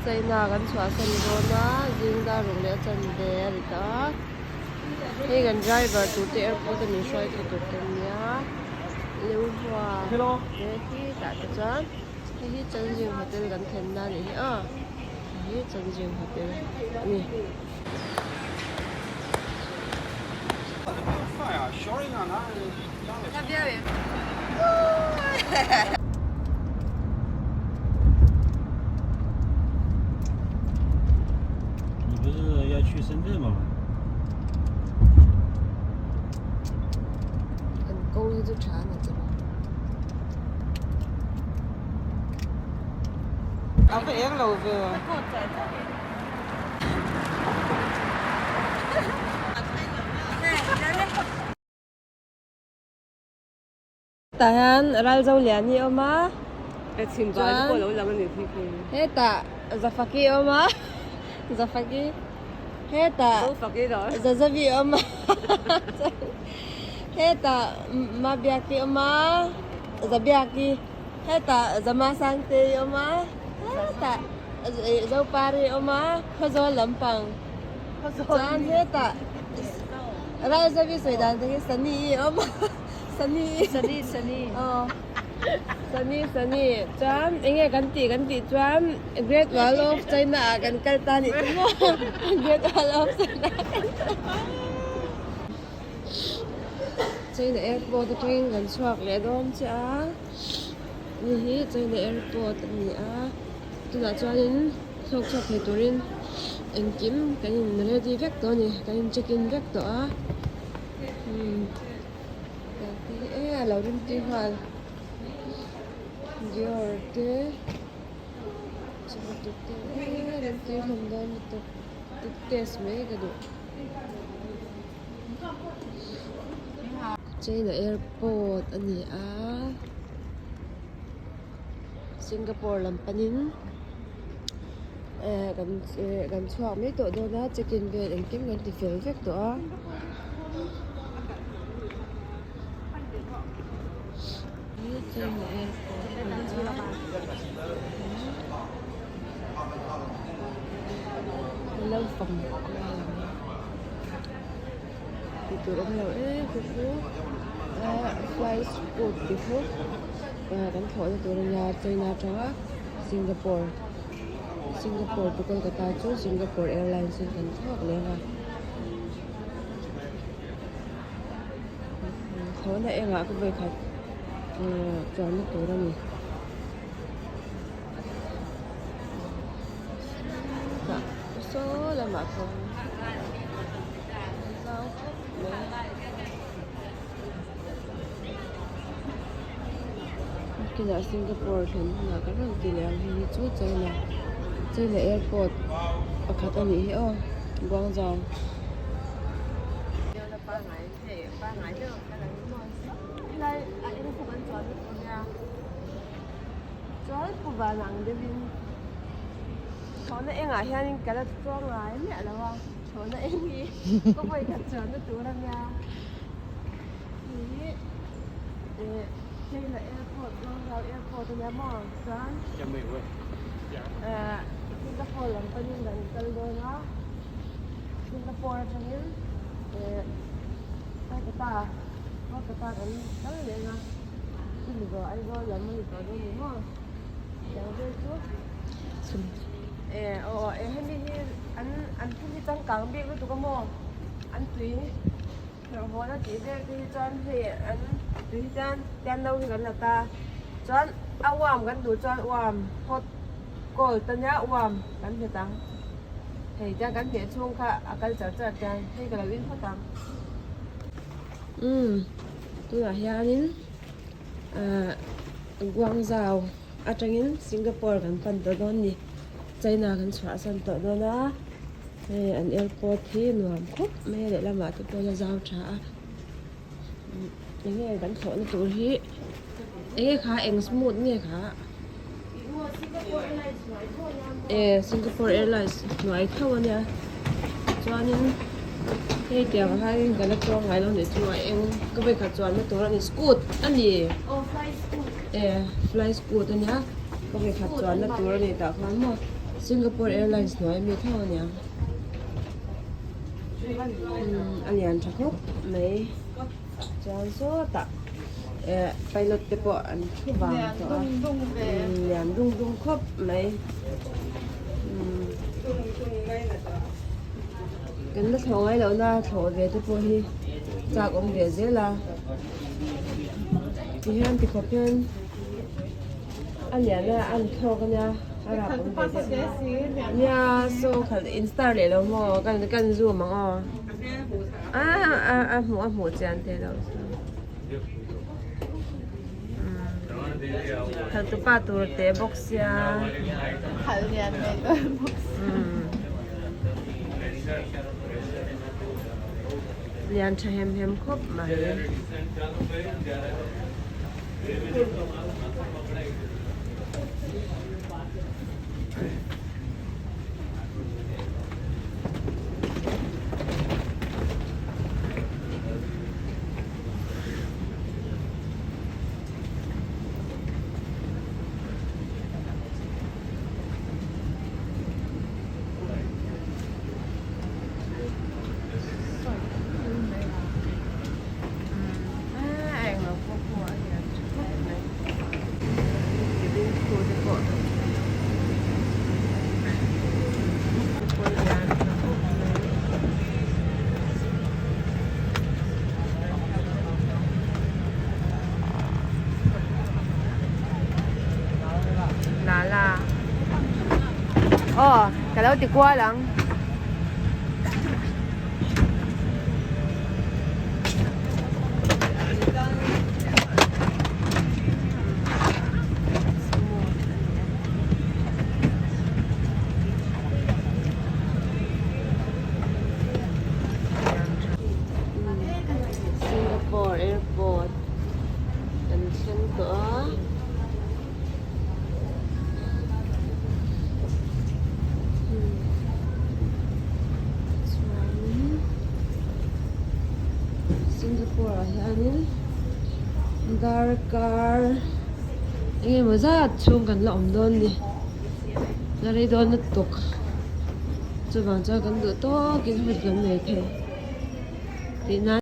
China kan chhuahsan dawn a zing dar ruk leh a chanve a ri ta a hei kan driver tur te airport a min hruai tu tur te an nia Liuhua te hi tah te chuan hei hi Changjing hotel kan thlenna a nih hi aw hei hi Changjing hotel a ni. 你不是要去深圳吗？ An kawng hi chu tha a ni che maw? A va eng lo ve. Tah hian Ralzoliani a awm a chuan hetah Zafaki a awm a Zafaki hetah Zazavi a awm a hetah Mabiaki a awm a Zabiaki hetah Zamasangtei a awm a hetah Zopari a awm a Khawzawl lampang chuan hetah Ralzavi sawi dan te hi Sunny a awm a. Sunny Sunny Sunny aw Sunny Sunny chuan enge kan tih kan tih chuan Great Wall of China ah kan kal ta nih chu maw Great Wall of China China airport atangin kan chhuak leh dawn che a ni hi China airport a ni a tunah chuanin thlawk chhuak thei turin engkim kan in ready vek tawh a ni kan in check in vek tawh a. E a lo rim tui nghal Dior te chawhmeh te e rim tui hlawm dawn lutuk tih test mai ka duh China airport a ni a Singapore lam panin eh kan eh kan chhuak mai tawh dawn a check in vel engkim kan ti fel vek tawh a. China airport a ni a lo fang kual ang tih tur awm lo em chu chu fly scoot tih chu kan thlawhna tur a nia China atanga Singapore Singapore to Kolkata chu Singapore airlines in kan thlawk leh ang a. Thlawhna engah ka vawikhat chuanna tur a ni. Tah saw lamah khawn zau khawp mai. Kinah Singapore thlen hunah ka rawn ti leh ang hei hi chu China China airport pakhat a nih hi aw Guangzhou. Chhawna engah hianin ka la chuang ngai miah lo a chhawna eng hi ka vawikhat chuanna tur a nia hei hi eh China airport Guangzhou airport a nia maw chuan eh Singapore lam panin kan kal dawn a Singapore atangin eh Kolkata Kolkata kan kal leh ang a chumi zawh Aizawl lam a ni tawh dawn ni maw tiang vel chu. Eh aw eh hemi hi an an thil hi changkang bik lutuk a maw an tui hlawh hawn a tih vel te hi chuan hei an tui hi chuan tian no hi kan la ta chuan a uam kan duh chuan uam hot cold a nia uam kan hmet ang hei tiang kan hmeh chhung kha a kal char char tiang hei ka lo in phawt ang umm tunah hianin ah Guangzhou. Atangin Singapore kan pan tawh dawn ni. China kan chhuahsan tawh dawn a. Hei an airport hi nuam khawp mai a lehlamah te pawh a zau tha a. Enge kan thlawhna tur hi enge kha eng smooth nge kha? E Singapore Airlines hnuai tho a nia. Chuanin hei tiang ah hian ka la chuang ngai lo nih chu a eng ka vawikhat chuanna tur a ni scoot a ni. E fly scoot a nia ka vawikhat chuanna tur a ni tah khan maw. Singapore Airlines hnuai ami tho aniang umm a lian tha khawp mai chuan sawtah eh pilot te pawh an thu vang tawh a umm lian dung dung khawp mai umm kan la thlawh ngai loh na thlawh ve te pawh hi chak awm ve zel a tihian tikhawp hian. A lian a an thlawk ania a rap awm ve deuh nia saw khalh in star leh lo maw kan kan zoom ang aw a a a hmuh a hmuh chian theih loh khalh tupa tur teh bawk sia lian tha hem hem khawp mai. Aw ka lo ti kual ang. Singapore airport kan thleng tawh a. Chuanin Singapore ah hianin darkar eng emaw zat chhung kan la awm dawn a ni la rei dawn lutuk chuvang chuan kan duh tawkin hun kan nei thei tih nan.